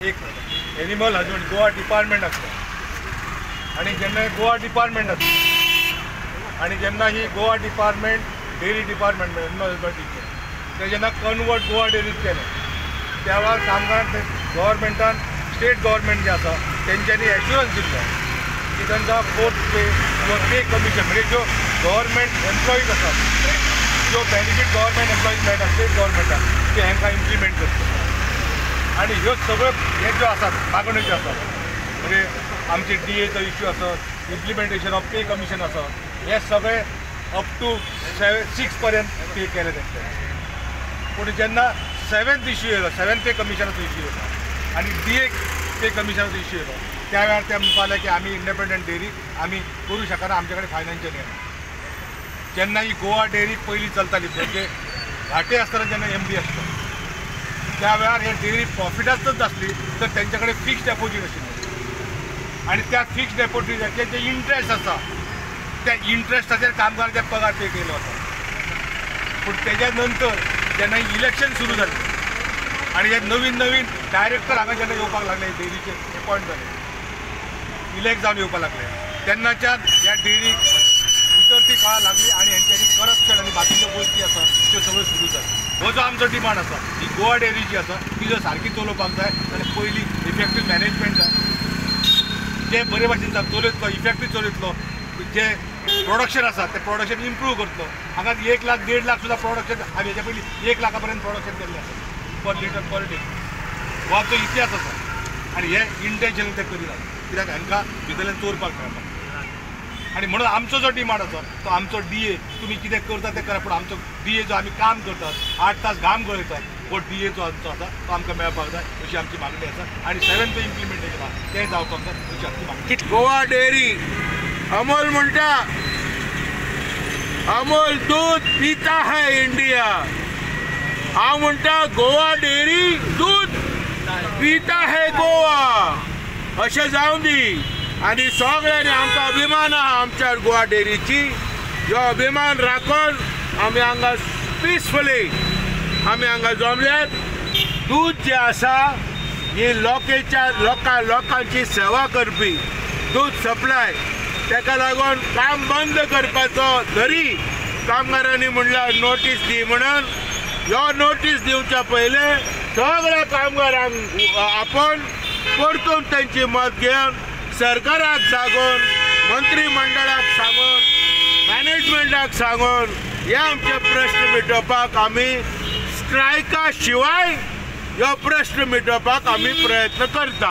एक animal husband Goa department आसता आनी जेन्ना गोवा डिपार्टमेंट आसता आनी जेन्ना ही Goa department dairy department animal हजबंडरीचें ते जेन्ना कन्वर्ट गोवा डेअरीत केलें त्या वेळार कामगारांक गव्हर्मेंटान स्टेट गव्हर्मेंट जें आसा तेंच्यांनी एश्युरन्स दिल्लो की तांकां फोर्थ पे किंवा पे कमिशन म्हणजे ज्यो गव्हर्मेंट एम्प्लॉईज आसात ज्यो बेनिफीट गव्हर्मेंट एम्प्लॉईज मेळटा स्टेट गव्हर्मेंटान ते हांकां इम्प्लिमेंट करता. आनी ह्यो सगळ्यो हे ज्यो आसात मागण्यो ज्यो आसात म्हणजे आमचे डी एचो इश्यू आसत, इम्प्लिमेंटेशन ऑफ पे कमिशन आसत, हे सगळे अप टू 6 पर्यंत पे केले तेंचे. पूण जेन्ना 7th issue येयलो, 7th पे कमिशनाचो इश्यू येयलो आनी डी ए पे कमिशनाचो इश्यू येयलो त्या वेळार ते म्हणपाक की आमी इंडिपेंडंट डेअरी आमी करूं शकना, आमचे कडेन फायनान्शियल येना. जेन्ना ही गोवा डेअरी पयलीं चलताली म्हणजे घाटे आसतना जेन्ना एम डी आसलो त्या वेळार हे डेअरी प्रॉफिटाचच आसली तर तेंचे कडेन फिक्स्ड डेपोजीट आशिल्लें आनी त्या फिक्स्ड डेपोजिटाचेर जे इंट्रस्ट आसा त्या इंट्रस्टाचेर कामगाराचे पगार पे केलो वता. पूण तेज्या नंतर जेन्ना इलेक्शन सुरू जालें आनी हे नवीन नवीन डायरेक्टर हांगा जेन्ना येवपाक लागले डेअरीचे एपॉयंट जाले, इलेक्ट जावन येवपाक लागले तेन्नाच्यान ह्या डेअरीक उतरती काळा लागली आनी हेंच्यांनी करप्शन आनी बाकीच्यो गोश्टी आसा त्यो सगळ्यो सुरू जाल्यो. हो जो आमचो डिमांड आसा ही गोवा डेअरी जी आसा ती जर सारकी चलोवपाक जाय जाल्यार पयलीं इफेक्टीव मॅनेजमेंट जाय, जे बरे भाशेन चलयतलो, इफेक्टीव चलयतलो, जे प्रोडक्शन आसा तें प्रोडक्शन इम्प्रूव करतलो. हांगा 1 लाख 1.5 लाख सुद्दां प्रोडक्शन आमी हेच्या पयलीं 1 लाखा पर्यंत प्रोडक्शन केल्लें आसा पर लिटर पर डे. हो आमचो इतिहास आसा आनी हे इंटेन्शन ते करिनात कित्याक हांकां भितरल्यान चोरपाक मेळपाक. आनी म्हणून आमचो जो डिमांड आसा तो आमचो डी ए तुमी कितें करता तें करा, पूण आमचो डी ए जो आमी काम करतात 8 तास घाम गळयतात हो डी ए जो आमचो आसा तो आमकां मेळपाक जाय अशी आमची मागणी आसा आनी 7th implementation आसा तें जावपाक जाय अशी आमची मागणी. गोवा डेअरी अमोल म्हणटा, अमोल दूध पिता है इंडिया. हांव म्हणटा गोवा डेअरी दूध पिता है गोवा अशें जावं दी. आनी सगळ्यांनी आमकां अभिमान आहा आमच्या गोवा डेअरीची. ह्यो अभिमान राखून आमी हांगा पिसफुली आमी हांगा जमल्यात. दूध जें आसा ही लोकेच्या लोकांची सेवा करपी दूध सप्लाय, ताका लागून काम बंद करपाचो तरी कामगारांनी म्हणल्यार नोटीस दी म्हणून ह्यो नोटीस दिवच्या पयलें सगळ्या कामगारांक आपण परतून तेंची मत घेवन सरकाराक सांगून, मंत्रीमंडळाक सांगून, मॅनेजमेंटाक सांगून हे आमचे प्रश्न मिटोवपाक आमी स्ट्रायका शिवाय ह्यो प्रश्न मिटोवपाक आमी प्रयत्न करता.